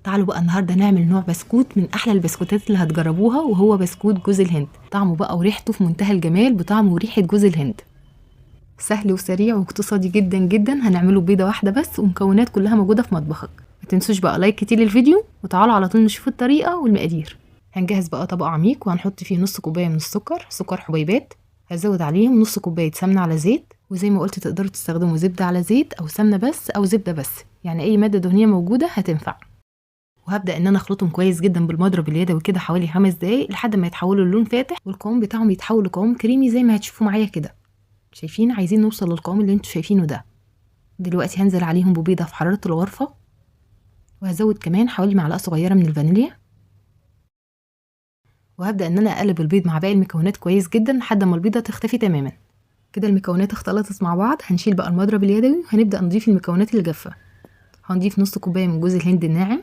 تعالوا بقى النهارده نعمل نوع بسكوت من احلى البسكوتات اللي هتجربوها، وهو بسكوت جوز الهند. طعمه بقى وريحته في منتهى الجمال، بطعم وريحه جوز الهند. سهل وسريع واقتصادي جدا جدا. هنعمله بيضة واحدة بس، ومكونات كلها موجودة في مطبخك. ما تنسوش بقى like كتير للفيديو، وتعالوا على طول نشوف الطريقة والمقادير. هنجهز بقى طبق عميق، وهنحط فيه نص كوباية من السكر، سكر حبيبات. هزود عليهم نص كوباية سمنه على زيت، وزي ما قلت تقدروا تستخدموا زبدة على زيت او سمنه بس او زبدة بس، يعني اي مادة دهنية موجودة هتنفع. وهبدا ان انا اخلطهم كويس جدا بالمضرب اليدوي كده حوالي 5 دقايق لحد ما يتحولوا للون فاتح، والقوام بتاعهم يتحول لقوام كريمي زي ما هتشوفوا معايا كده. شايفين؟ عايزين نوصل للقوام اللي انتوا شايفينه ده. دلوقتي هنزل عليهم ببيضه في حرارة الغرفة، وهزود كمان حوالي معلقه صغيرة من الفانيليا، وهبدا ان انا اقلب البيض مع باقي المكونات كويس جدا لحد ما البيضة تختفي تماما. كده المكونات اختلطت مع بعض. هنشيل بقى المضرب اليدوي وهنبدا نضيف المكونات الجافه. هنضيف نص كوباية من جوز الهند الناعم،